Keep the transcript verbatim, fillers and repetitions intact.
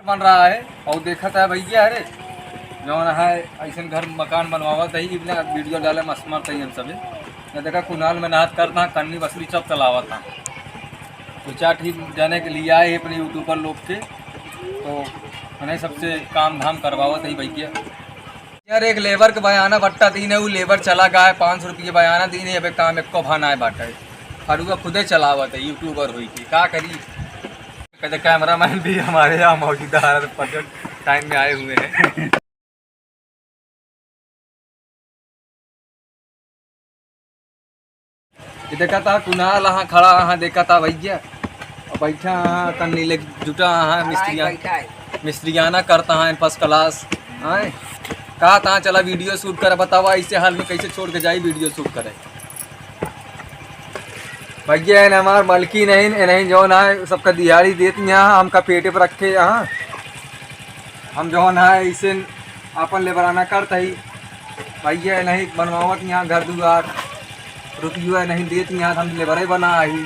बन रहा है और देखत है भैया, अरे जौन है ऐसन घर मकान बनवावत है, इतना वीडियो डाले मस्त मस्त है हम सभी। न देखा कुणाल मेहनत करता है, कन्नी बसरी सब चलावत है। दो चार ठीक जने के लिए आए हैं अपने यूट्यूबर लोग के, तो उन्हें सबसे काम धाम करवावत है भैया। यार एक लेबर के बयाना बट्टा दीन है, वो लेबर चला गया है, पाँच सौ रुपये बयाना दीन है, अबे काम एको भा नाय बाटे। फरुआ खुदे चलावत है, यूट्यूबर होई के का करी। कहते कैमरामैन भी हमारे यहाँ मौजूदा है, प्रेजेंट टाइम में आए हुए हैं। ये देखा था कुणाल, हाँ खड़ा, हाँ देखा था भैया, और बैठा, हाँ कन्नी ले जुटा, हाँ मिस्त्रिया, मिस्त्रियाना करता, हाँ फर्स्ट क्लास। हाँ कहा था चला वीडियो शूट कर, बतावा ऐसे हाल में कैसे छोड़ के जाई वीडियो शूट करे। भैया, एन हमार मलकिन है, नहीं जौन है, सबका दिहाड़ी देत यहाँ, हमका पेटे पर रखे यहाँ। हम जौन है, इसे आपन लेबराना करत ही। भैया, नहीं बनवावत यहाँ घर दुआर, रुपया नहीं देत यहाँ, हम लेबरे बना ही।